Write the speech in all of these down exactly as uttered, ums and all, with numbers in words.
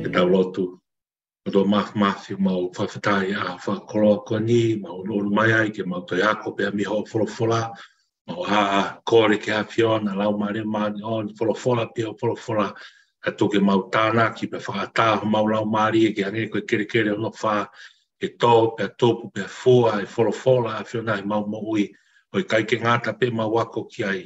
Ke tau lotu. ʻOtua Māfimafi, mau fakafetaʻi ʻa e fakakoloa ko eni, mau ʻunuʻunu mai ai ke mau toe ako pē mei hoʻo folofola, mau ʻā ʻa e kole ki he ʻAfiona, Laumālie Māʻoniʻoni, folofola pē hoʻo folofola, kae tuku ke mau tānaki pea fakaʻatā homau laumālie ke hangē ko e kelekele hono fā, ke tō pea tupu pea fua e folofola ʻa e ʻAfiona ʻi heʻemau moʻui, ʻo ʻikai ke ngata pē ʻemau ako ki ai,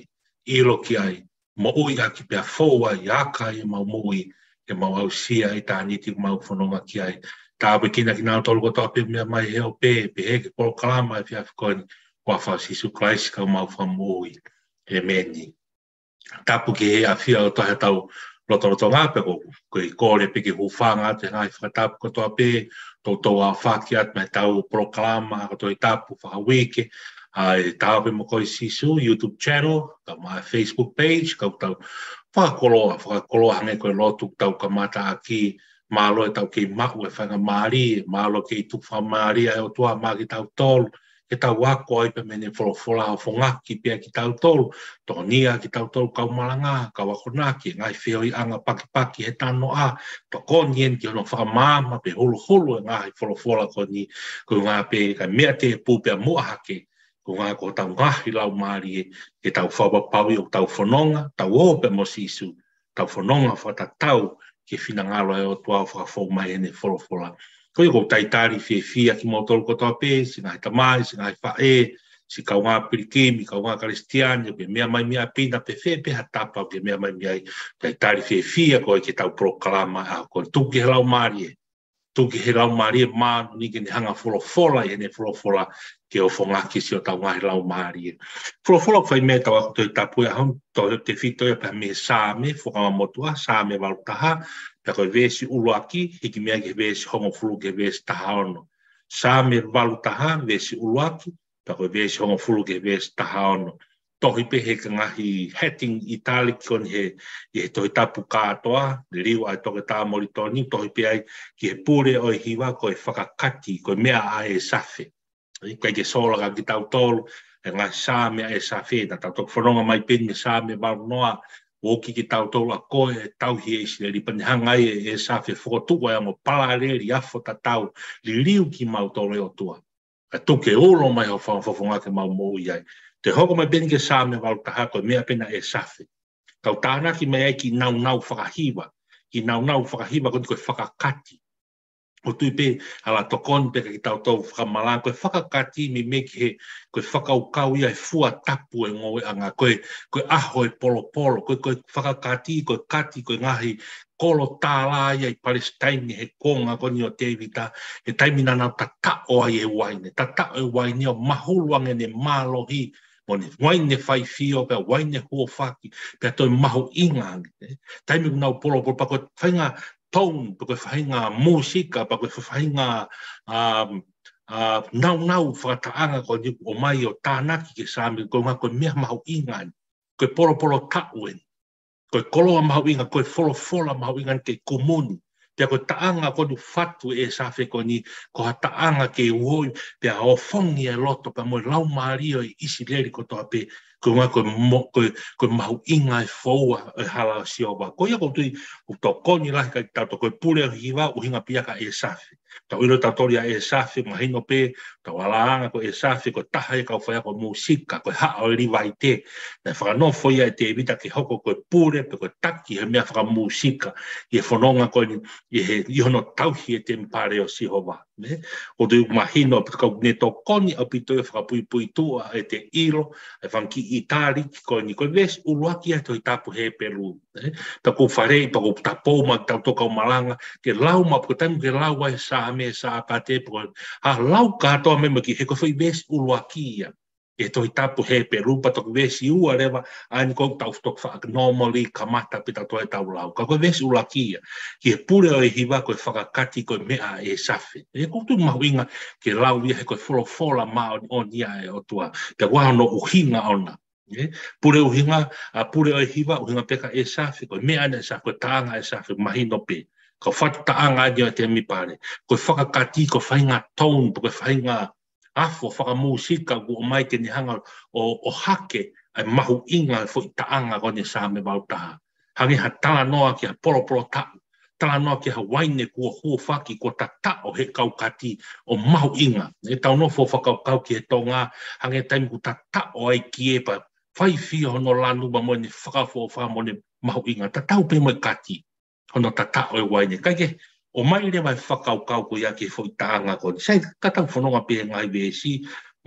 ʻilo ki ai, moʻui ʻaki pea fou ai, aka ai ʻemau moʻui, ke mau aʻusia ʻa ʻitāniti ʻoku mau fononga ki ai. Tāpuekina kinautolu kotoa pē ʻoku meʻa mai he ope, pehē ki he polokalama ʻo e efiafi ko eni, ʻi he huafa ʻo Sīsū Kalaisi ko homau Fakamoʻui. ʻĒmeni. Tapu ki he ʻafio ʻa e ʻOtua ʻi hotau lotolotonga pea ko, ko e kole pē ke u hūfanga atu he ngaahi fakatapu kotoa pē, toutou aofaki atu mei heʻetau polokalama ako Tohi Tapu fakauike, ʻa e Ta ō pē mo koe Sīsū YouTube channel, kae ʻumaʻā e Facebook page, ka ʻoku tau fakakoloa, fakakoloa hangē ko e lotu ʻoku tau kamata ʻaki, mālō ʻetau kei maʻu e faingamālie, mālō kei tuku faingamālie ʻa e ʻOtua maʻa kitautolu, ke tau ako ai pē mei heʻene folofola ʻo fongaki pē ʻa kitautolu, tokoniʻi ʻa kitautolu kau malanga, kau akonaki, ngaahi feohiʻanga pakipaki he tanoʻa, tokoni eni ki hono fakamaama pea huluhulu e ngaahi folofola ko eni, ko e ʻuhinga pē kae meʻa tēpū pea muʻa hake, ko e ʻuhinga ko hotau ngaahi laumālie, ke tau fakapapauʻi ʻoku tau fononga, tau ō pē mo Sīsū, tau fononga fakatatau ki he finangalo ʻo e ʻOtua ʻoku fakafou mai heʻene folofola. Ko ia ʻoku ou talitali fiefia kimoutolu kotoa pē, siʻi ngaahi tamai, siʻi ngaahi faʻē, siʻi kaungā pilikimi, kaungā Kalisitiane, pe meʻa mai mei ʻapi na pe fē pē ha tapa ʻoku ke meʻa mai mei ai, talitali fiefia koe ki heʻetau polokalama ʻa ko e Tuku ki he Laumālie. Tuku ki he Laumālie Māʻoniʻoni ke ne hanga ʻo folofola ʻi heʻene folofola ke ʻofongaʻi siʻotau ngaahi laumālie. Folofola ʻoku fai mei ai ʻetau ako Tohi Tapu he ʻaho ni, tefito ia pea mei he Saame, Fuakava Motuʻa, Saame valu taha, pea ko e veesi ʻuluaki, hiki mei ai ki he veesi hongofulu ki he veesi taha ono. Saame valu taha, veesi ʻuluaki, pea ko e veesi hongofulu ki he veesi taha ono. Tohi pē he ngaahi heading ʻitāliki ko eni he, ʻi he Tohi Tapu kātoa, liliu ʻa e Toketā Molitoni, tohi pē ai ki he pule ʻo e hiva ko e fakakati, ko e meʻa ʻa ʻĒsafe. ʻIkai ke sola kia kitautolu e ngaahi Saame ʻa ʻĒsafe, naʻa tau toki fononga mai pē eni mei he Saame valu noa, ʻoku ui kitautolu ʻa koe ʻe tauhi ʻa ʻIsileli, pea ne hanga ai ʻe ʻĒsafe ʻo fokotuʻu ʻa e ongo palaleli afo tatau, liliu kimautolu ʻe he ʻOtua. Kae tuku ke ulo mai hoʻo fakafofonga ke mau moʻui ai. Toe hoko mai pē eni ki he Saame valu taha, ko e meʻa pē ena ʻa ʻĒsafe. Tau tānaki mai ai e kiʻi nāunau fakahiva. Kiʻi nāunau fakahiva ko eni ko e fakakati. ʻOku ou tui pē ʻe ala tokoni pē kia kitautolu fakamalanga, ko e fakakati meimei ki he, ko e fakakaukau ia he fua tapu ʻo e ngoueʻanga, ko e, ko e ʻaho ʻo e polopolo, ko e, ko e fakakati, ko e kati, ko e ngaahi kolo tālā ia ʻi Palesitaine he kuonga ko eni ʻo Tēvita, he taimi naʻa nau tataʻo ai e uaine, tataʻo e uaine ʻo mahulu ange ʻene mālohi, mo ʻene uaine faifio, pea uaine huofaki, pea toe mahuʻinga ange, ē. Taimi ʻoku nau polopolo, pea ko e faʻahinga tone, pea ko e faʻahinga mūsika, pea ko e faʻahinga, um, uh, nāunau fakataʻanga ko eni ʻoku ʻomai ʻo tānaki ki he Saame, ko e ʻuhinga ko e meʻa mahuʻinga eni, ko e polopolo taʻu eni. Ko e koloa mahuʻinga, ko e folofola mahuʻinga eni ke kumuni, Pea ko e taʻanga ko eni ʻoku fatu ʻe ʻĒsafe ko eni, ko ha taʻanga ke uhoʻi, pea ofongi e loto pea mo e laumālie ʻo ʻIsileli kotoa pē, ko e ʻuhinga ko e mo-, ko e, ko e mahuʻinga e foua e hala ʻo Sihova. Ko ia ʻoku ou tui ʻoku tokoni lahi kiate kitautolu, ko e pule ʻo e hiva ʻoku ʻuhinga pē ia kia ʻĒsafe. Tau ʻilo ʻe tautolu ʻa ʻĒsafe, mahino pē, tau ala ange ko ʻĒsafe, ko e taha ia e kau faiako mūsika, ko e haʻa ʻo e Līvaite. Naʻe fakanofo ia ʻe Tēvita ke hoko ko e pule, pe ko e taki he meʻa fakamūsika, ʻi he fononga ko eni, ʻi he, ʻi hono tauhi e temipale ʻo Sihova. Ne? ʻOku ou tui ʻoku mahino, pea ʻoku ne tokoni ʻaupito ia fakapuipuituʻa ʻete ʻilo, e fanga kiʻi itāliki ko eni, ko e veesi ʻuluaki ia he Tohi Tapu Hepelū. Ē, pea ʻoku ou faleʻi, pea ʻoku ou tapou maʻa kitautolu kau malanga, ke lau maʻu, pea ko e taimi ke lau ai e Saame, Sāpate, pea ko e, ha lau kātoa mai mo e kiʻi, he ko e foʻi veesi ʻuluaki ia. ʻI he Tohi Tapu Hepelū, pea toki veesi ua leva, ʻa eni ʻoku tau toki faʻa normally kamata pē tautolu ʻetau lau. Ka ko e veesi ʻuluaki ia, ki he pule ʻo e hiva ko e fakakati ko e meʻa ʻa ʻĒsafe. Ē, ʻoku ou tui mahuʻinga ke lau ia he ko e folofola māʻoniʻoni ia ʻa e ʻOtua. Pea ʻoku ʻi ai hono ʻuhinga ʻona. Ē, pule ʻuhinga, ʻa pule ʻo e hiva ʻuhinga pē kia ʻĒsafe, ko e meʻa ʻa ʻĒsafe, ko e taʻanga ʻa ʻĒsafe, mahino pē. Ko e fatu taʻanga ʻeni ʻo e temipale. Ko e fakakati, ko e faʻahinga tone, ko e faʻahinga afo fakamūsika ʻoku ʻomai ke ne hanga ʻo, ʻo hake ʻa e mahuʻinga e foʻi taʻanga ko eni Saame valu taha. Hangē ha talanoa ki ha polopolo taʻu, talanoa ki ha uaine kuo huofaki, kuo tataʻo he kau kati ʻo mahuʻinga. ʻE tau nofo fakakaukau ki he Tonga, hangē taimi ʻoku tataʻo ai e kie pea faifio hono lanu pea mo ʻene fakaʻofoʻofa mo ʻene mahuʻinga. Tatau pē mo e kati, hono tataʻo e uaine. Kae kehe, ʻomai leva e fakakaukau ko ia ki he foʻi taʻanga ko eni. Sai, ka tau fononga pē he ngaahi veesi,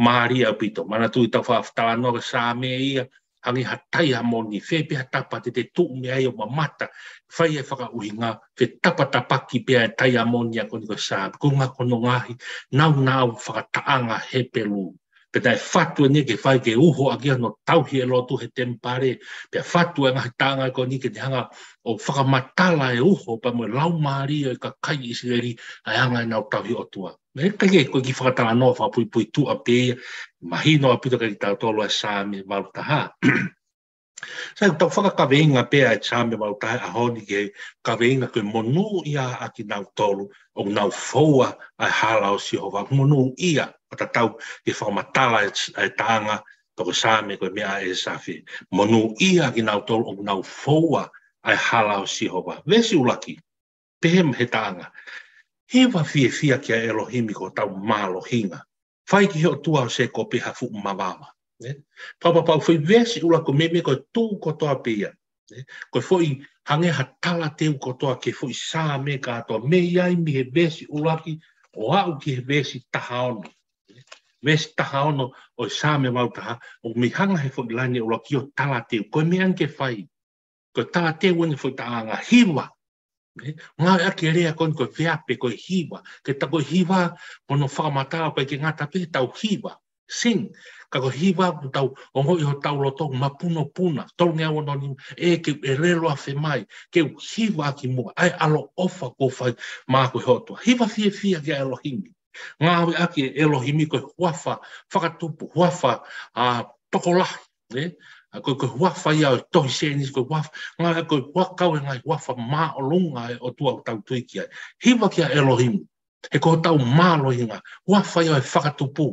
mālie ʻaupito. Manatuʻi ʻetau faʻa talanoa ki he Saame ia, hangē ha taiamoni, fē pē ha tapa te te tuʻu mei ai ʻo mamata, fai e fakaʻuhinga, fetapatapaki pē ʻa e taiamoni ʻa ko eni ko e Saame, ko e ʻuhinga ko hono ngaahi naunau fakataʻanga Hepelū. Pea naʻe fatu ʻeni ke fai ke uho ʻaki hono tauhi e lotu he temipale, pea fatu e ngaahi taʻanga ko eni ke ne hanga ʻo fakamatala e uho pea mo e laumālie ʻo e kakai ʻIsileli ʻa e anga ʻenau tauhi ʻOtua. Ē, kae kehe ko e kiʻi fakatalanoa fakapuipuituʻa pē ia, mahino ʻaupito kiate kitautolu ʻa e Saame valu taha. Sai, tau fakakaveinga pē ʻa e Saame valu taha he ʻaho ni ki he kaveinga ko e monūʻia ʻa kinautolu ʻoku nau foua ʻa e hala ʻo Sihova. Monūʻia, ʻo tatau ki he fakamatala ʻa e, ʻa e taʻanga, pea ko e Saame ko e meʻa ʻa ʻĒsafe. Monūʻia ʻa kinautolu ʻoku nau foua ʻa e hala ʻo Sihova. Veesi ʻuluaki. Pehē mai he taʻanga. Hiva fiefia kia ʻElohimi ko hotau mālohinga. Fai ki he ʻOtua ʻo Sēkope ha fuʻu mavava. Ē? Fakapapauʻi foʻi veesi ʻuluaki ko e meimei ko e tuʻu kotoa pē ia. Ē? Ko e foʻi hangē ha talateu kotoa ki he foʻi Saame kātoa. Mei ai mei he veesi ʻuluaki ʻo aʻu ki he veesi taha ono. Ē? Veesi taha ono ʻo e Saame valu taha, ʻoku mei hanga he foʻi laine ʻuluaki ʻo talateu. Ko e meʻa ʻeni ke fai. Ko e talateu ʻeni foʻi taʻanga hiva. Ē, ngāueʻaki e lea ko eni ko e veape ko e hiva. Ke ta ko e hiva, ko hono fakamatala ko e ke ngata pē tau hiva. Sing, ka ko e hiva ʻoku tau ongoʻi hotau loto mapunopuna. Tolungeau ono nima, ē ke u ʻelelo afe mai, ke u hiva ʻaki muʻa, ʻa e ʻaloʻofa kuo fai maʻaku ʻe he ʻOtua. Hiva fiefia kia ʻElohimi. Ngāueʻaki e ʻElohimi ko e huafa fakatupu, huafa, ā, tokolahi, ē? ʻA ko e, ko e huafa ia ʻo e tohi Sēnesi, ko e huafa, ngāueʻaki ko e huafa kau e ngaahi huafa māʻolunga ʻo e ʻOtua ʻoku tau tui ki ai. Hiva kia ʻElohimi, he ko hotau mālohinga, huafa ia ʻo e fakatupu,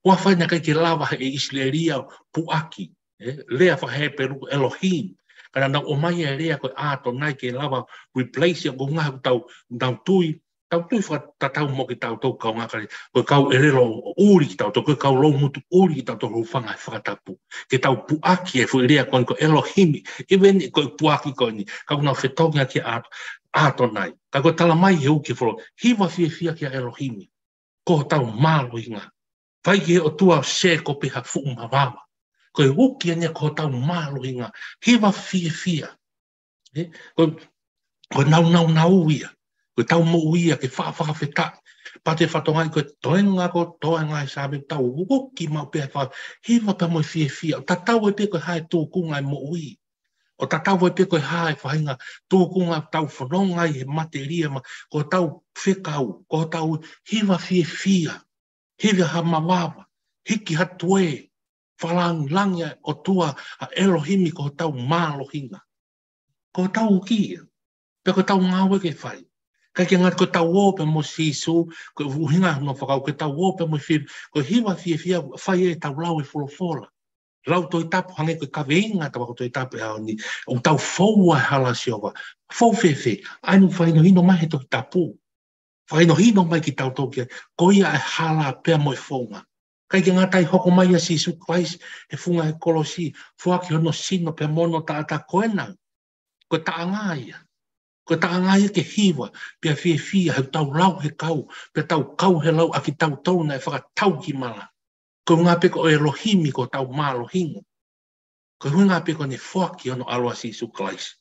huafa ia naʻe ʻikai ke lava ʻe he ʻIsileli ʻo puʻaki, ē? Lea faka-Hepelū ko e Elohim, ka naʻa nau ʻomai e lea ko e ʻAtonai ke lava replace ia ko e ʻuhinga ʻoku tau, tau tui, tau tui fakatatau mo kitautolu kau ngākale, ko e kau ʻelelo ʻuli kitautolu, ko e kau loungutu ʻuli kitautolu hūfanga he fakatapu. Ke tau puʻaki e foʻi lea ko eni ko e Elohimi, even ko e puʻaki ko eni, ka ʻoku nau fetongi ʻaki ʻa, ʻAtonai. Ka ko e talamai he uki folo, hiva fiefia kia ʻElohimi, ko hotau mālohinga. Fai ki he ʻOtua ʻo Sēkope ha fuʻu mavava. Ko e uki ʻeni ko hotau mālohinga, hiva fiefia. Ē, ko, ko e naunau ia. Ko e tau moʻui ia ke faʻa fakafetaʻi. Pea te fatongai ko e toenga ko e toenga e Saame tau uki maʻu pē he faʻa hiva pea mo e fiefia. ʻO tatau ai pē ko e hā e tūkunga e moʻui. ʻO tatau ai pē ko e hā e faʻahinga tūkunga tau fononga ai he matelie ma, ko hotau fekau, ko hotau hiva fiefia. Hiva ha mavava, hiki ha tuē, fakalāngilangi ʻa e ʻOtua ʻa ʻElohimi ko hotau mālohinga. Ko hotau uki ia, pea ko hotau ngāue ke fai. ʻIkai ke ngata ko ʻetau ō pē mo Sīsū, ko e ʻuhinga hono fakaʻau ko ʻetau ō pē mo e fie, ko e hiva fiefia, fai ʻetau lau e folofola. Lau Tohi Tapu hangē ko e kaveinga ʻetau Tohi Tapu he ʻaho ni, ʻoku tau foua e hala ʻo Sihova. Fou fēfē, ʻa eni fakahinohino mai he Tohi Tapu. Fakahinohino mai kiate kitautolu ko ia e hala pea mo e founga. ʻIkai ke ngata ai, hoko mai ʻa Sīsū Kalaisi he funga ʻo e kolosi, foaki hono sino pea mo hono taʻataʻa ko ena. Ko e taʻanga ia. Ko e taʻanga ia ke hiva, pea fiefia, he tau lau he kau, pea tau kau he lau ʻa kitautolu naʻe fakatau ki mala. Ko e ʻuhinga pē ko ʻElohimi ko hotau mālohinga. Ko e ʻuhinga pē ko ʻene foaki hono ʻAlo ʻa Sīsū Kalaisi.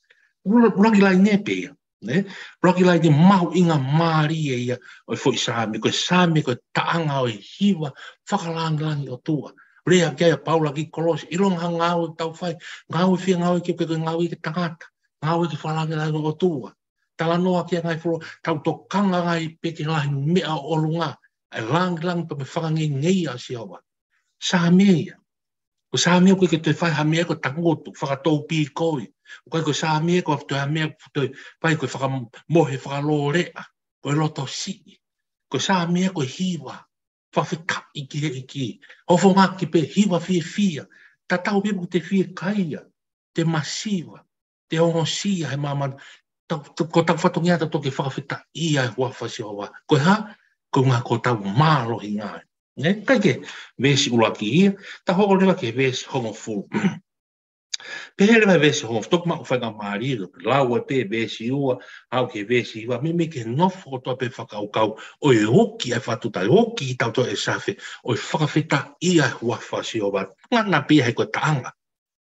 ʻUlu-, ʻuluaki laine pē ia, ne? ʻUluaki laine mahuʻinga mālie ia ʻo e foʻi Saame, ko e Saame ko e taʻanga ʻo e hiva fakalāngilangi ʻOtua. Lea ki ai ʻa Paula ki Kolosi, ʻilonga ha ngāue ʻoku tau fai, ngāue fie ngāue ke, ke, ke ngāue ki he tangata, ngāue ki he fakalāngilangi ʻOtua. Talanoa ki he ngaahi folo-, tau tokanga ai pē ki he ngaahi meʻa ʻo ʻolunga, ʻa e lāngilangi pea mo e fakangeingei ʻa Sihova. Saame ia. Ko e Saame ʻoku ʻikai ke toe fai ha meʻa ko e tangutu, fakatoupīkoi. ʻOku ʻikai ko e Saame ko e toe ha meʻa ko e toe fai ko e fakamohe fakalōleʻa, ko e loto siʻi. Ko e Saame ko e hiva, fakafetaʻi ki he ʻEiki. Hofongaki pē, hiva fiefia. Tatau pē pe ʻoku te fiekaia, te masiva, te ongosia he māmani. Tau, tau, ko hotau fatongia ʻatautolu ke fakafetaʻia e huafa ʻo Sihova. Ko e hā? Ko e ʻuhinga ko hotau mālohinga. Ne? ʻIkai ke, veesi ʻuluaki ia, tau hoko leva ki he veesi hongofulu. Pehē leva e veesi hongofulu, toki maʻu faingamālie, lau ai pē veesi ua, aʻu ki he veesi hiva, meimei ke nofo kotoa pē fakakaukau, ʻo e oki ʻa e fatu tai, oki kitautolu ʻe Sihova, ʻo e fakafetaʻia e huafa ʻo Sihova, ngana pē ia he ko e taʻanga.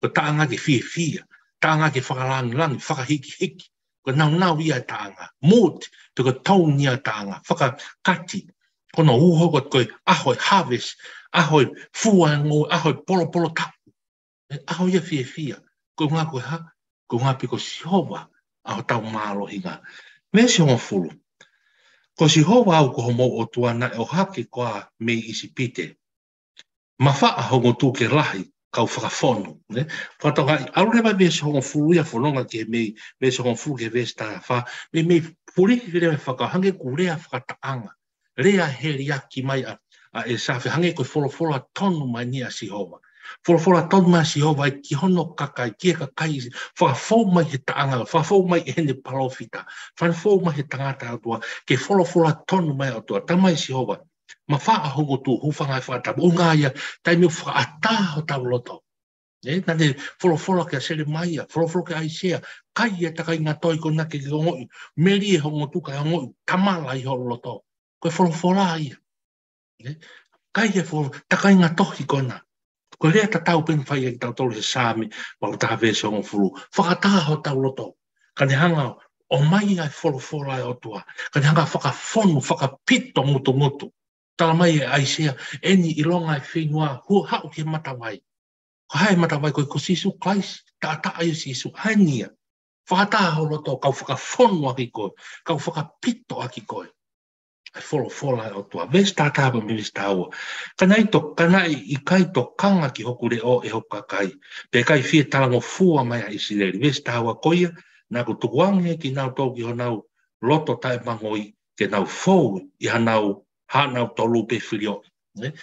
Ko e taʻanga ke fiefia, taʻanga ke fakalāngilangi, fakahikihiki. Ko e nāunau ia e taʻanga. Mood, pe ko e tone ia e taʻanga. Fakakati. Ko hono uho ko e, ko e ʻaho e harvest, ʻaho e fua e ngoue, ʻaho e polopolo tapu. ʻE ʻaho ia fiefia. Ko e ʻuhinga ko e hā? Ko e ʻuhinga pē ko Sihova ʻa hotau mālohinga. Veesi hongofulu. Ko Sihova au ko homou ʻOtua naʻe ʻohake koā mei ʻIsipite. Mafaʻa ho ngutu ke lahi, kau fakafonu, ne? Fakatokangaʻi, ʻalu leva veesi hongofulu ia fononga ki he mei, veesi hongofulu ki he veesi taha fā, meimei pulihi leva faka-, hangē ko e lea fakataʻanga. Lea heliaki mai ʻa, ʻa ʻĒsafe, hangē ko e folofola tonu mai eni ʻa Sihova. Folofola tonu mai ʻa Sihova ia ki hono kakai, ki he kakai, fakafou mai he taʻanga, fakafou mai ʻe heʻene palōfita, fakafou mai he tangata ʻa e ʻOtua, ke folofola tonu mai ʻa e ʻOtua, talamai ʻe Sihova, mafaʻa ho ngutu, hūfanga he fakatapu. ʻUhinga ia, taimi ʻoku fakaʻatā hotau loto. ʻE, naʻa ne folofola kia Selemaia, folofola kia ʻAisea, kai e takainga tohi ko ena ke ke ongoʻi, melie ho ngutu kae ongoʻi, tamala ʻi ho loto. Ko e folofola ia. ʻE, kai e fo-, takainga tohi ko ena. Ko e lea tatau pē eni ʻoku fai ʻe kitautolu he Saame, valu taha veesi hongofulu. Fakaʻatā hotau loto. Ka ne hanga ʻo ʻomai ʻa e folofola ʻa e ʻOtua. Ka ne hanga fakafonu, fakapito ngutungutu. Talamai ʻe ʻAisea, eni ʻilonga e fenua, hua haʻu ki he matavai. Ko hai e matavai? Ko, ko Sīsū Kalaisi, taʻataʻa ʻia Sīsū, ʻa eni ia. Fakaʻatā ho loto, kau fakafonu ʻaki koe, kau fakapito ʻaki koe. ʻA e folofola ʻa e ʻOtua. Veesi taha taha pea mo e veesi taha ua. Ka naʻe to-, ka naʻe ʻikai tokanga ki hoku leʻo ʻe hoku kakai, pea ʻikai fie talangofua mai ʻa ʻIsileli. Veesi taha ua ko ia, naʻa ku tukuange kinautolu ki honau loto taʻemangoi, ke nau fou ʻi hanau, hanautolu pē filioʻi. Ne?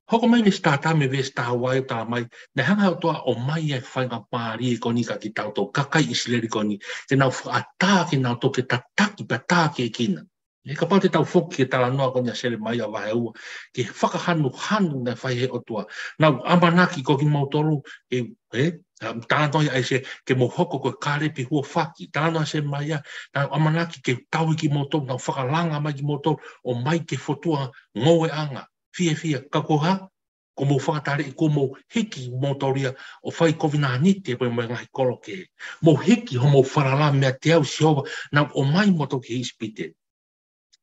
Hoko mai veesi taha taha mo e veesi taha ua ʻo talamai, naʻe hanga ʻe he ʻOtua ʻo ʻomai ʻa e faingamālie ko eni kia kitautolu, kakai ʻIsileli ko eni, ke nau fakaʻatā kinautolu ke tataki pea tākiekina. ʻE kapau te tau foki ki he talanoa ko eni ʻa Selemaia vahe ua, ki he fakahanuhanu naʻe fai ʻe he ʻOtua. Naʻa ku ʻamanaki ko kimoutolu, ʻe, ʻe, ʻa, talanoa ʻa ʻAisea, ke mou hoko ko e kālepi huafaki. Talanoa ʻa Selemaia, naʻa ku ʻamanaki ke u tauhi kimoutolu, naʻa ku fakalanga mai kimoutolu, ʻo ʻomai ki he fotunga ngoueʻanga. Fiefia, ka ko e hā? Kuo mou fakataleʻi, kuo mou hiki kimoutolu ia ʻo fai kovinānite pea mo e ngaahi kolo kehe. Mou hiki homou falala meiate au Sihova, naʻa ku ʻomai kimoutolu ki ʻIsipite.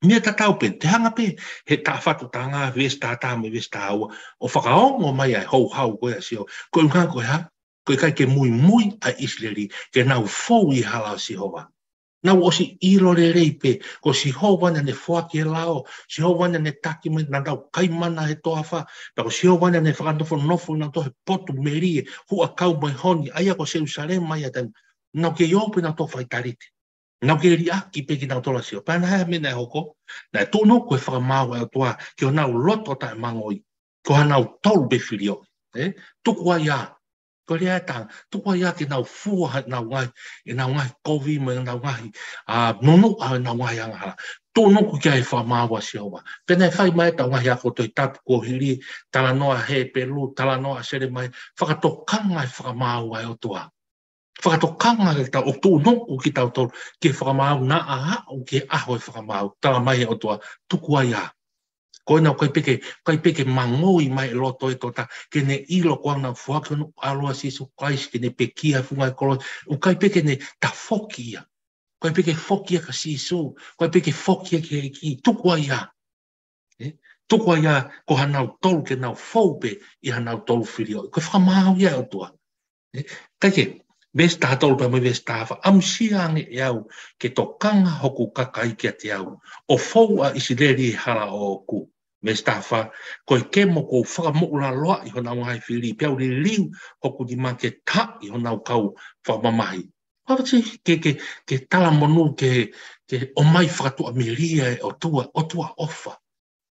Meʻa tatau pē, te hanga pē he taʻafatu taʻanga veesi taha taha mo e veesi taha ua, ʻo fakaongo mai ʻa e houhau ko ia ʻa Sihova. Ko e ʻuhinga ko e hā? Ko e ʻikai ke muimui ʻa ʻIsileli, ke nau fou ʻi he hala ʻo Sihova. Nau ʻosi ʻilo lelei pē, ko Sihova naʻa ne foaki e lao, Sihova naʻa ne taki mai, naʻa nau kai mana he toafa, pea ko Sihova naʻa ne fakanofonofo kinautolu he potu melie, huʻakau mo e honi, ʻa ia ko Selūsalema ia taimi, nau kei ō pē nautolu ʻo fai talite. Naʻa nau kei liʻaki pē kinautolu ʻa Sihova. Pea naʻe hā e meʻa naʻe hoko? Naʻe tuʻunuku e fakamaau ʻa e ʻOtua ki honau loto taʻemangoi. Ko kinautolu pē filioʻi. Ē? Tuku ai ā. Ko e lea ʻa e tangata, tuku ai ā ke nau fua ʻenau ngaahi, ʻenau ngaahi kovi mo ʻenau ngaahi, ʻa, nunuʻa ʻenau ngaahi angahala. Tuʻunuku ki ai e fakamaau ʻa Sihova. Pea naʻe fai mai ʻetau ngaahi ako Tohi Tapu kuo hili, talanoa Hepelū, talanoa Selemaia, fakatokanga e fakamaau ʻa e ʻOtua. Fakatokanga ke tau, ʻo tuʻunuku kitautolu ki he fakamaau naʻa aʻu ki he ʻaho e fakamaau, tala mai e ʻOtua, tuku ai ā. Ko ena ʻoku ʻikai pē ke, ʻikai pē ke mangoi mai e loto e tota, ke ne ʻilo ko ena foaki hono ʻAlo ʻa Sīsū Kalaisi, ke ne pekia he funga e kolosi, ʻoku ʻikai pē ke ne tafoki ia. ʻIkai pē ke foki ia kia Sīsū, ʻikai pē ke foki ia ki he ʻEiki, tuku ai ā. Ē? Tuku ai ā ko kinautolu ke nau fou pē ʻi kinautolu filioʻi. Ko e fakamaau ia ʻa e ʻOtua. Ē? Kae kehe, veesi taha tolu pea mo e veesi taha fā, ʻamusia ange ʻe au ke tokanga hoku kakai kiate au, ʻo fou ʻa ʻIsileli he hala ʻoʻoku. Veesi taha fā, ko e kemo kuo u fakamoʻulaloaʻi honau ngaahi fili, pea u liliu hoku nima ke taaʻi honau kau fakamamahi. Pea ʻoku ke, ke, ke talamonū ke, ke ʻomai fakatuʻamelie e ʻOtua, ʻOtua ʻofa.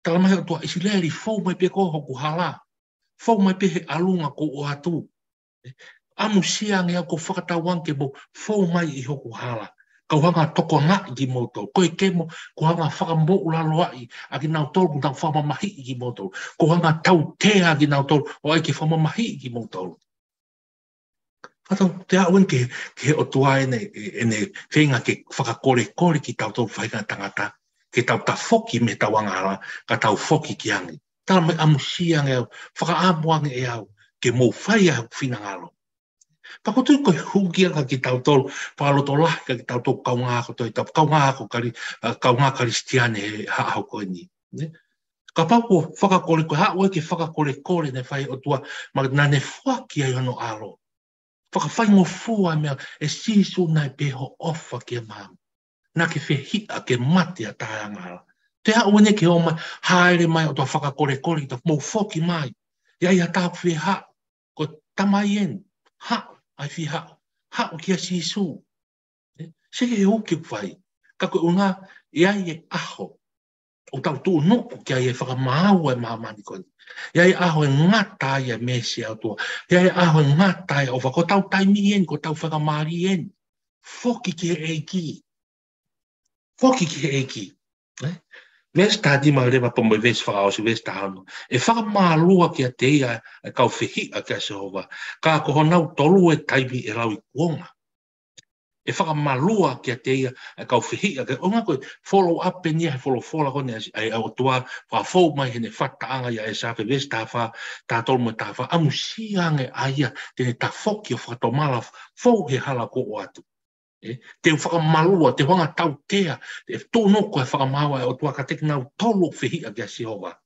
Tala mai ʻOtua, ʻIsileli, fou mai pē koe hoku hala. Fou mai pē he ʻalunga kuo ʻoatu. ʻAmusia ange au, ʻoku ou fakatauange ke mou fou mai ʻi hoku hala. Kau hanga tokangaʻi kimoutolu. Ko e kemo, kau hanga fakamoʻulaloaʻi ʻa kinautolu, kuo nau fakamamahiʻi kimoutolu. Kau hanga tautea kinautolu, ʻo ʻai ke fakamamahiʻi kimoutolu. Fakatau, te aʻu eni ki he, ki he ʻOtua ʻene, ʻene feinga ke fakakolekole kitautolu faʻahinga tangata, ke tau tafoki mei heʻetau angahala, ka tau foki ki ange. Tala mai ʻamusia ange au, fakaʻamu ange ʻe au, ke mou fai ʻa hoku finangalo. Pea ʻoku ou tui ko e huki ia kia kitautolu, fakalotolahi kia kitautolu kaungā ako Tohi Tapu, kaungā ako Kali-, ʻa, kaungā Kalisitiane he ʻaho ko eni. Nē? Kapau ko e fakakolekole, haʻu ē ke fakakolekole naʻe fai ʻe he ʻOtua, ma naʻa ne foaki ai hono ʻAlo. Fakafaingofua e meʻa, ʻe Sīsū naʻe pehē hoʻo ʻofa kia maama. Naʻa ke fehiʻa ke mate ʻa e taʻeangahala. Te aʻu eni ke ō mai, hāʻele mai ʻOtua fakakolekole, ta mou foki mai. ʻI ai ha taha ʻoku fie haʻu, ko e tamai eni, haʻu, ʻai fie haʻu, haʻu kia Sīsū. Ē, seke he huki ʻoku fai. Ka ko e ʻuhinga, ʻe ʻi ai e ʻaho ʻoku tau tuʻunuku ki ai e fakamaau ʻa e māmani ko eni. ʻE ʻi ai e ʻaho ʻe ngata ai e meesi ʻa e ʻOtua. ʻE ʻi ai e ʻaho ʻe ngata ai e ʻofa. Ko hotau taimi eni, ko hotau faingamālie eni. Foki ki he ʻEiki. Foki ki he ʻEiki. Ē? Veesi taha nima leva pea mo e veesi fakaʻosi, veesi taha ono. ʻE fakamalua kiate ia ʻa e kau fehiʻa kia Sihova. Ka ko honau tolu e taimi ʻe lauikuonga. ʻE fakamalua kiate ia ʻa e kau fehiʻa, ke ʻuhinga ko e follow up eni ia he folofola ko eni ʻa e, ʻa e ʻOtua, fakafou mai heʻene fakatahaʻanga ʻia ʻĒsea, veesi taha fā, taha tolu mo e taha fā, ʻamusia ange ʻa ia te ne tafoki ʻo fakatomala fou he hala kuo ʻoatu. Ē, te u fakamalua, te u hanga tautea, ʻe tuʻunuku e fakamaau ʻa e ʻOtua kiate kinautolu ʻoku fehiʻa kia Sihova.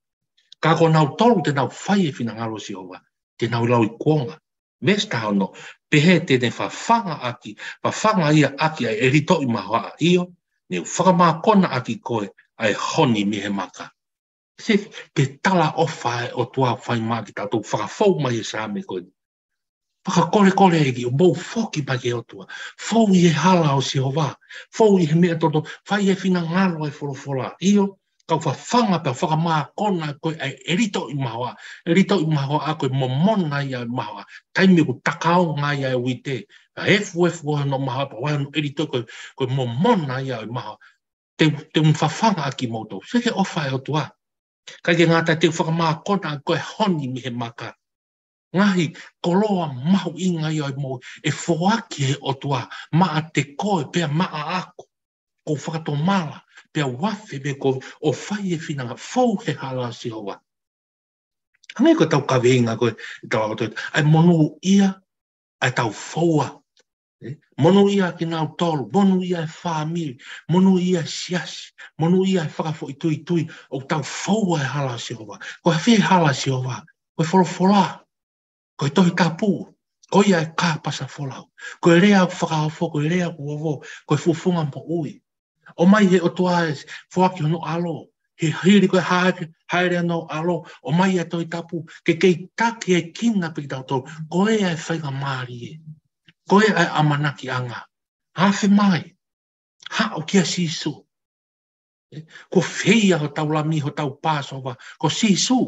Ka ko kinautolu te nau fai e finangalo ʻo Sihova, te nau ʻi lauikuonga. Veesi taha ono, pehē te ne fafanga ʻaki, fafanga ia ʻaki ʻa e ʻelitoʻi mahoaʻa, ʻio, ne u fakamākona ʻaki koe ʻa e honi mei he maka. Sē, ke talaʻofa e ʻOtua fai mai kiate kitautolu, fakafou mai he Saame ko eni. Fakakolekole ʻEiki, ʻo mou foki mai ki he ʻOtua. Fou ʻi he hala ʻo Sihova. Fou ʻi he meʻa totonu, fai e finangalo ʻa e folofola. ʻIo, kau fafanga pea fakamākona koe ʻa e ʻelitoʻi mahoaʻa. ʻElitoʻi mahoaʻa ko e momona ia e mahoaʻa. Taimi ʻoku takaonga ai ʻa e uite. Ka efuefu hono mahoaʻa pea ʻoange hono ʻelitoʻi ko e, ko e momona ia e mahoaʻa. Te, te u fafanga ʻaki kimoutolu. Sē, ko e ʻofa e ʻOtua. ʻIkai ke ngata ai, te u fakamākona ʻaki koe honi mei he maka. Ngaahi koloa mahuʻinga ia ʻo e moʻui ʻe foaki ʻe he ʻOtua maʻa te koe pea maʻaku. Ko e fakatomala, pea u afe pē koe ʻo fai e finangalo, fou he hala ʻo Sihova. Hangē ko ʻetau kaveinga ko ē, ʻetau ako Tohi Tapu, ʻa e monūʻia ʻa ʻetau foua. Ē? Monūʻia kinautolu, monūʻia e fāmili, monūʻia e siasi, monūʻia e fakafoʻituitui, ʻoku tau foua he hala ʻo Sihova. Ko e fē hala ʻo Sihova? Ko e folofola. Ko e Tohi Tapu. Ko ia e kāpasa folau. Ko e lea fakaofo, ko e lea kuo vo, ko e fufunga moʻui. ʻOmai he ʻOtua e foaki hono ʻAlo. He hili ko e hāʻele, hāʻele hono ʻAlo, ʻomai e Tohi Tapu, ke kei takiekina pē kitautolu. Ko e ʻa e faingamālie. Ko e ʻa e ʻamanakiʻanga. Afe mai. Haʻu kia Sīsū. Ē, ko fē ia hotau Lami, hotau Pāsova, ko Sīsū.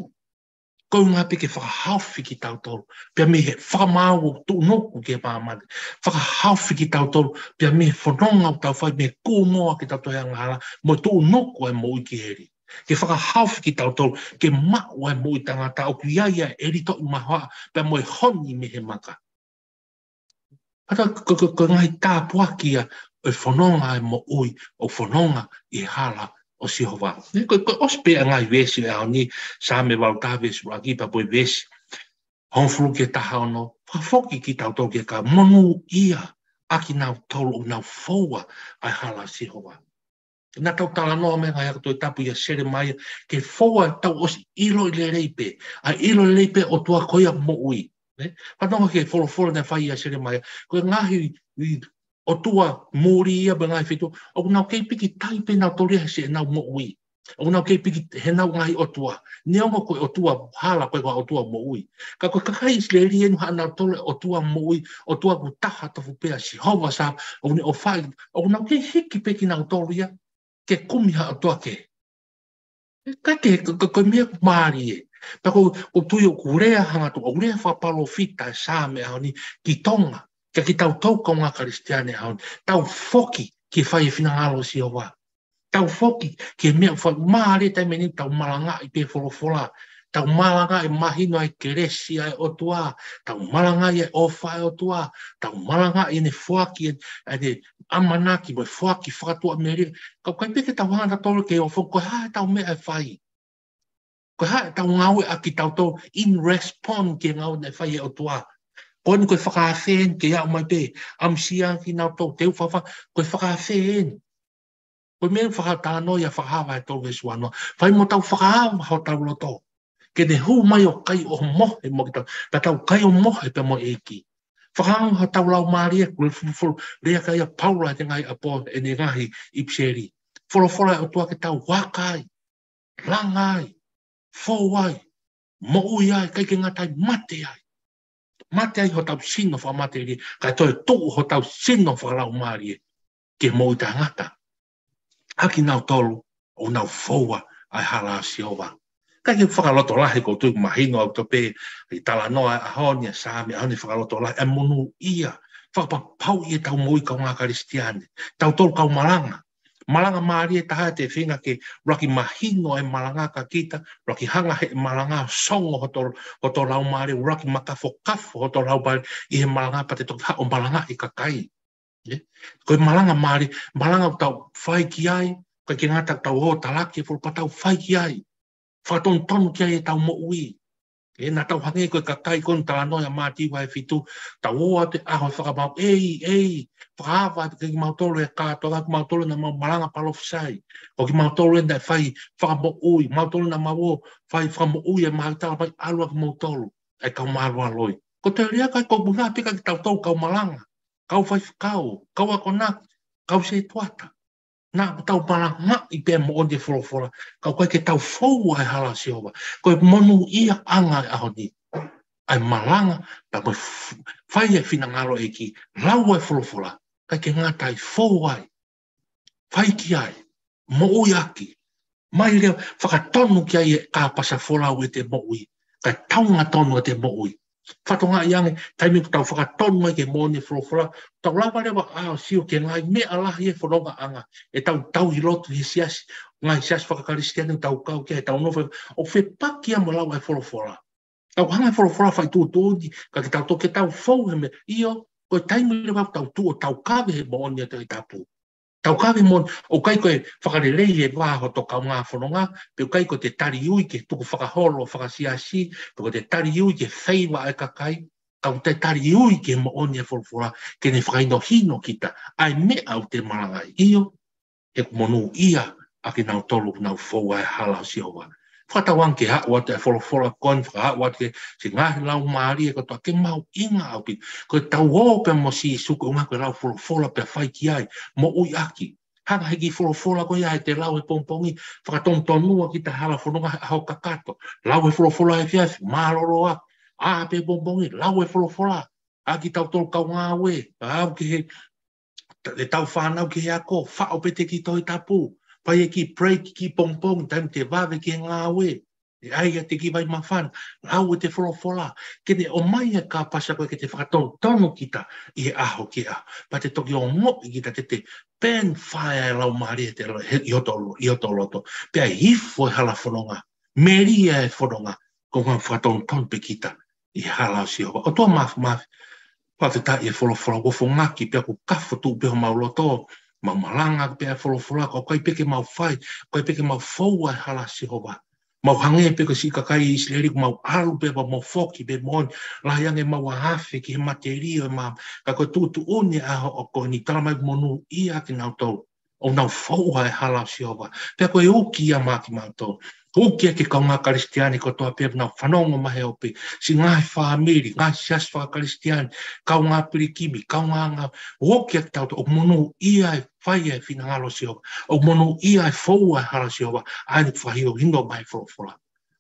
Ko e ʻuhinga pē ke fakahaofi kitautolu pea mei he fakamaau ʻo tuʻunuku ki māmani. Fakahaofi kitautolu pea mei he fononga ʻoku tau fai, mei he kūnoa kitautolu he angahala, mo e tuʻunuku e moʻui ki heli. Ke fakahaofi kitautolu ke maʻu e moʻui taʻengata ʻoku ʻi ai ʻa e ʻelito ʻi mahoa pea mo e honi mei he maka. Pea ko, ko, ko e ngaahi tāpuaki ia ʻo e fononga e moʻui ʻoku fononga ʻi he hala ʻo Sihova. Ē, ko, ko e ʻosi pē ʻa e ngaahi veesi ʻo e ʻaho ni, Saame valu taha veesi ʻuluaki pea mo e veesi hongofulu ki he taha ono, fakafoki kitautolu ke ka monūʻia ʻa kinautolu ʻoku nau foua ʻa e hala ʻo Sihova. Naʻa tau talanoa mei he ngaahi ako Tohi Tapu ʻia Selemaia, ke foua ʻetau ʻosi ʻiloʻi lelei pē. ʻA e ʻilo lelei pē ʻOtua ko ia moʻui. Ē? Fanongo ki he folofola naʻe fai ʻia Selemaia. Ko e ngaahi ʻi ʻotua muli ia mo e ngaahi feituʻu. ʻOku nau kei piki tai pē nautolu ia he siʻenau moʻui. ʻOku nau kei piki heʻenau ngaahi ʻotua. Neongo ko e ʻotua hala ko e ʻotua moʻui. Ka ko e kakai ʻIsileli eni haʻanautolu e ʻotua moʻui, ʻOtua ʻoku taha tofu pē ʻa Sihova Sāpaoti, ʻoku ne ʻofaʻi, ʻoku nau kei hiki pē kinautolu ia ke kumi ha ʻotua kehe. Ka ke, ko, ko, ko e meʻa ʻoku mālie. Pea ko, ʻoku ou tui ʻoku lea hangatonu, ʻoku lea fakapalōfita e Saame ʻaho ni ki Tonga, kia kitautolu kaungā Kalisitiane ʻaho ni. Tau foki ke fai e finangalo ʻo Sihova. Tau foki ki he meʻa ʻoku fai, mālie taimi ni tau malangaʻi pē folofola. Tau malangaʻi e mahino ʻa e kelesi ʻa e ʻOtua. Tau malangaʻi e ʻofa ʻa e ʻOtua. Tau malangaʻi ʻene foaki, ʻene ʻamanaki mo e foaki fakatuʻamelie. Ka ʻoku ʻikai pē ke tau hanga nautolu ke ʻofa, ko e hā ʻetau meʻa ʻe fai. Ko e hā ʻetau ngāue ʻa kitautolu in respond ki he ngāue naʻe fai ʻe he ʻOtua. Ko eni ko e fakaafe eni ke aʻu mai pē, ʻamusia kinautolu, teu fafa, ko e fakaafe eni. Ko e meʻa fakatalanoa ia Fakahā vahe tolu veesi uanoa. Fai mo tau fakaava hotau loto. Ke ne hū mai ʻo kai ʻo mohe mo kitautolu. Pea tau kai ʻo mohe pea mo e ʻEiki. Fakaava hotau laumālie, ko e folofola lea ki ai ʻa Paula he ngaahi ʻapo, ʻene ngaahi ʻipiseli. Folofola ʻa e ʻOtua ke tau vakai, langa ai, fou ai, moʻui ai, ʻikai ke ngata ai, mate ai. Mate ai hotau sino fakamatelie, kae toe tuʻu hotau sino fakalaumālie ki he moʻui taʻengata. ʻA kinautolu ʻoku nau foua ʻa e hala ʻo Sihova. ʻIkai ke fakalotolahi, ʻoku ou tui ʻoku mahino ʻaupito pē ʻi he talanoa ʻa e ʻaho ni, ʻa e Saame ʻaho ni, fakalotolahi, ʻa e monūʻia, fakapapauʻi ʻetau moʻui kaungā Kalisitiane. Tautolu kau malanga. Malanga mālie taha ʻe te feinga ke ʻuluaki mahino e malanga kia kita, ʻuluaki hanga he malanga ʻo songo hoto, hoto laumālie, ʻuluaki makafokafo hoto laumālie ʻi he malanga pea te toki haʻu ʻo malangaʻi e kakai. Ē? Ko e malanga mālie, malanga ʻoku tau fai ki ai, ʻikai ke ngata ʻoku tau ō ʻo talaki e folofola, pea tau fai ki ai. Fakatonutonu ki ai ʻetau moʻui. Ē, naʻa tau hangē ko e kakai ko eni, talanoa ia Mātiu vahe fitu, tau ō atu he ʻaho ʻo e fakamaau, ʻEiki, ʻEiki, fakaava kimautolu he kātoanga, kimautolu naʻa mau malanga palōfisai. Ko kimautolu naʻa fai fakamoʻui, kimautolu naʻa mau ō ʻo fai fakamoʻui e mahautala mai, ʻalu ʻa kimautolu, ʻa e kau mālualoi. Ko e tali ʻa e kakai, ko e ʻuhinga pē ʻikai ke tau tau kau malanga, kau faifekau, kau akonaki, kau setuata. Naʻa tau malangaʻi pē moʻoni e folofola, ka ʻoku ʻikai ke tau foua e hala ʻo Sihova. Ko e monūʻiaʻanga e ʻaho ni, ʻa e malanga, pea mo e f-, fai e finangalo ʻo e ʻEiki, lau e folofola, ʻikai ke ngata ai, fou ai, fai ki ai, moʻui ʻaki, mai leva, fakatonu ki ai e kāpasa folau ʻete moʻui, kae taungatonu ʻete moʻui. Fakatokangaʻi ange, taimi ʻoku tau fakatonu ai ki he moʻoni e folofola, tau lava leva ʻo sio ki he ngaahi meʻa lahi e fonongaʻanga ʻetau tauhi lotu he siasi, ngaahi siasi fakakalisitiane ʻoku tau kau ki ai, ʻetau nofo, ʻo fepaki ia mo e lau e folofola. Tau hanga e folofola ʻo fai tuʻutuʻuni, ka ke tau toki tau fou he meʻa, ʻio, ko e taimi leva ʻoku tau tuʻu ʻo tau kave he moʻoni ʻa e Tohi Tapu. Tau kave moʻoni, ʻoku ʻikai ko e fakalelei e vā hoto kaungā fononga, pe ʻoku ʻikai ko ʻete tali ui ki he tukufakaholo fakasiasi, pe ko ʻete tali ui ki he feiva ʻa e kakai, ka ʻoku te tali ui ki he moʻoni e folofola, ke ne fakahinohino kita ʻa e meʻa ʻoku te malangaʻi. ʻIo, he ʻoku monūʻia ʻa kinautolu ʻoku nau foua e hala ʻo Sihova. Fakatauange ke haʻu atu e folofola ko eni, fakahaʻu atu ki he siʻi ngaahi laumālie kotoa, ke mahuʻinga ʻaupito. Ko ʻetau ō pea mo Sīsū, ko e ʻuhinga ko e lau folofola pea fai ki ai, moʻui ʻaki. Hanga he kiʻi folofola ko ia ʻe te lau he pongipongi, fakatonutonu ʻa kita he hala fononga he ʻaho kakato. Lau e folofola he efiafi, mālōlō ʻaki. ʻĀ pē pongipongi, lau e folofola. ʻA kitautolu kau ngāue, ʻa au ki he ʻetau fānau ki he ako, faʻo pē ʻete kiʻi Tohi Tapu, fai e kiʻi break, kiʻi pongipongi, taimi te vave ki he ngāue, ʻe ʻai ʻete kiʻi vai māfana, lau ʻete folofola, ke ne ʻomai e kāpasa ko ē ke te fakatonutonu kita ʻi he ʻaho ki he ʻaho. Pea te toki ongoʻi kita te te pēnifai e Laumālie te lo-, he, ʻi hoto lo-, ʻi hoto loto. Pea ʻe hifo e hala fononga, melie e fononga, ko e ngaahi fakatonutonu pē kita ʻi he hala ʻo Sihova. ʻOtua Māfimafi, fakafetaʻi e folofola, ʻoku fongaki pea ʻoku kafo tuʻu pē homau loto, mau malanga pē e folofola, ʻoku ʻikai pē ke mau fai, ʻoku ʻikai pē ke mau foua e hala ʻo Sihova. Mau hangē pē ko e siʻi kakai ʻIsileli, ʻoku mau ʻalu pē pea mau foki pē moʻoni, lahi ange mau afe ki he matelie ʻo e maama, ka ko e tuʻutuʻuni ʻa e ʻaho ko eni, talamai ʻoku monūʻia kinautolu ʻoku nau foua e hala ʻo Sihova. Pea ko e uki ia maʻa kimautolu. Uki ia ki he kaungā Kalisitiane kotoa pē ʻoku nau fanongo mai he ope. Siʻi ngaahi fāmili, ngaahi siasi faka-Kalisitiane, kaungā pilikimi, kaungā ngā, uki ia kitautolu, ʻoku monūʻia e fai e finangalo ʻo Sihova. ʻOku monūʻia e foua e hala ʻo Sihova. ʻA eni ʻoku fakahinohino mai e folofola.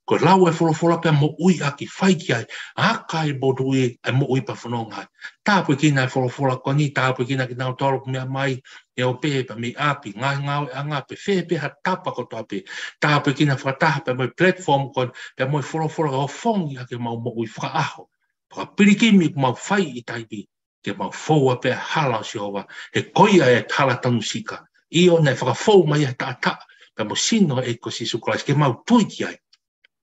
Ko e lau e folofola pea moʻui ʻaki, fai ki ai, ʻa e kai monūʻia e moʻui pea fononga ai. Tāpuekina e folofola ko eni, tāpuekina kinautolu ʻoku meʻa mai he ope pea mei ʻapi, ngaahi ngāueʻanga pē fē pē ha tapa kotoa pē. Tāpuekina fakataha pea mo e platform ko eni, pea mo e folofola ʻo fakafofongaʻi ʻaki homau moʻui fakaʻaho. Fakapilikimi ʻoku mau fai ʻi taimi, ke mau foua pē e hala ʻo Sihova, he ko ia e hala tanu sika. ʻIo, naʻe fakafou mai he taʻataʻa, pea mo e sino ʻo e ʻEiki ko Sīsū Kalaisi, ke mau tui ki ai,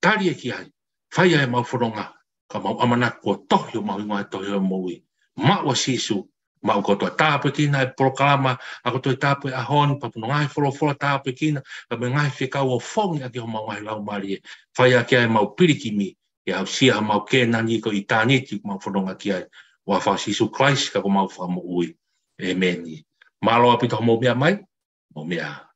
tali ki ai, fai ai ʻemau fononga, ka mau ʻamanaki kuo tohi homau hingoa he tohi ʻo e moʻui. Maʻu ʻa Sīsū, maʻu kotoa. Tāpuekina e polokalama ako Tohi Tapu he ʻaho ni, pea mo e ngaahi folofola, tāpuekina, pea mo e ngaahi fekau ʻo fakafofongaʻi ʻaki homau ngaahi laumālie. Fai ʻaki ai ʻemau pilikimi, ke aʻusia homau Kēnani ko ʻitāniti ʻoku mau fononga ki ai. ʻI he huafa ʻo Sīsū Kalaisi ko homau Fakamoʻui. ʻĒmeni. Mālō ʻaupito hoʻomou meʻa mai, mou meʻa ā.